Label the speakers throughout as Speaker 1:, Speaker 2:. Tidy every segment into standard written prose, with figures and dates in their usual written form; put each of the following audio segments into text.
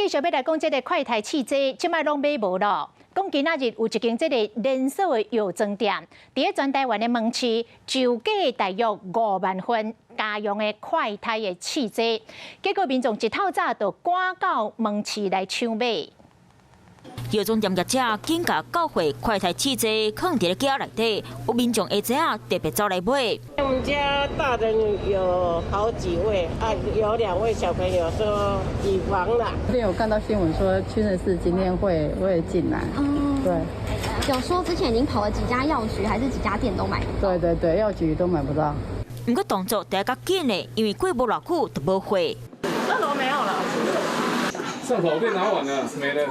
Speaker 1: 繼續欲來講這个快篩試劑，這擺攏買無囉。講今仔日有一間這个連鎖的藥妝店，佇咧全台灣的門市就價大約5萬份家用的快篩的試劑，結果民眾一透早就趕到門市來搶買。
Speaker 2: 藥妝店業者緊共到貨快篩試劑，囥佇咧架內底，有民眾會知影特別走來買。
Speaker 3: 我們家大人有好幾位啊，有兩位小朋友說已亡了。
Speaker 4: 今天有看到新聞說屈臣氏今天會進來，對。
Speaker 5: 有說之前已經跑了幾家藥局，還是幾家店都買不到。
Speaker 4: 對對對，藥局都買不到。
Speaker 2: 毋過動作得較緊的，因為過無偌久就無貨。
Speaker 3: 二樓沒有了。
Speaker 6: 上頭被拿完了，沒了。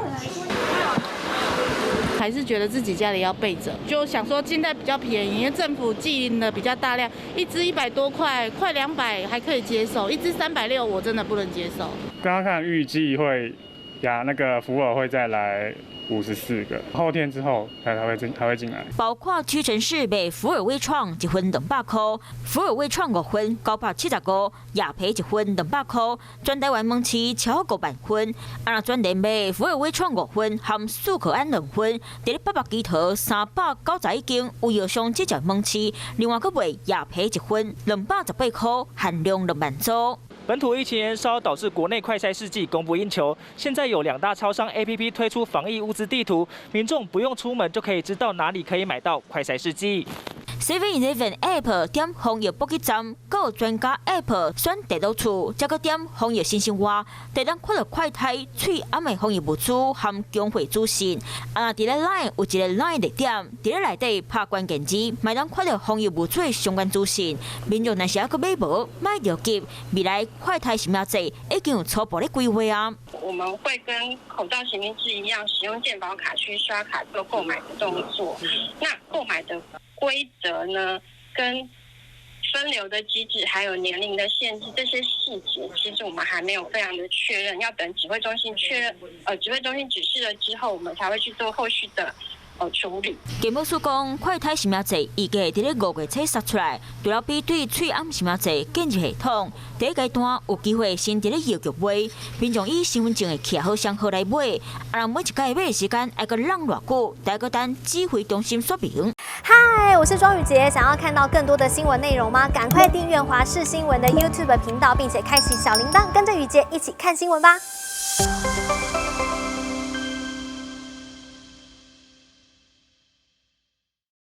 Speaker 7: 還是覺得自己家裡要備著，就想說現在比較便宜，因為政府進的比較大量，一支100多塊，快200還可以接受，一支360我真的不能接受。
Speaker 6: 剛剛看預計會呀，那個福爾會再來54個，後天之後才會進來。
Speaker 2: 包括屈臣氏賣福爾微創一份200塊，福爾微創五份975，雅培一份200塊，全台灣門市超過5萬份。啊，若全聯買福爾微創五份含四可胺兩份，佇咧八百旗頭391間有藥商這隻門市，另外閣賣雅培一份218塊，限量2萬組。
Speaker 8: 本土疫情延燒，導致國內快篩試劑供不應求。現在有兩大超商 APP 推出防疫物資地圖，民眾不用出門就可以知道哪裡可以買到快篩試劑。
Speaker 2: 7-Eleven App 點防疫補給站，閣有全家 App 選地道處，再閣點防疫新生活，就當看到快篩、喙罨的防疫物資含供貨資訊。啊，佇咧 Line 有一个 Line 列點，佇咧內底拍關鍵字，嘛當看到防疫物資的相關資訊。民眾若是猶閣買無，莫著急，未來快篩實名制已經有初步咧規劃啊。
Speaker 9: 我們會跟口罩實名制一樣，使用健保卡去刷卡做購買的動作。那購買的規則呢，跟分流的機制，還有年齡的限制，這些細節，其實我們還沒有非常的確認，要等指揮中心確認，指揮中心指示了之後，我們才會去做後續的處理。
Speaker 2: 健保署講，快篩實名制預計佇咧5月初殺出來，除了比對喙罨實名制建立系統，第一階段有機會先佇咧藥局買，民眾以身份證的徛號雙號來買，啊，若每一擺買的時間愛閣挵偌久，得閣等指揮中心說明。
Speaker 5: 嗨，我是莊宇傑，想要看到更多的新聞內容嗎？趕快訂閱華視新聞的 YouTube 頻道，並且開啟小鈴鐺，跟着宇傑一起看新聞吧。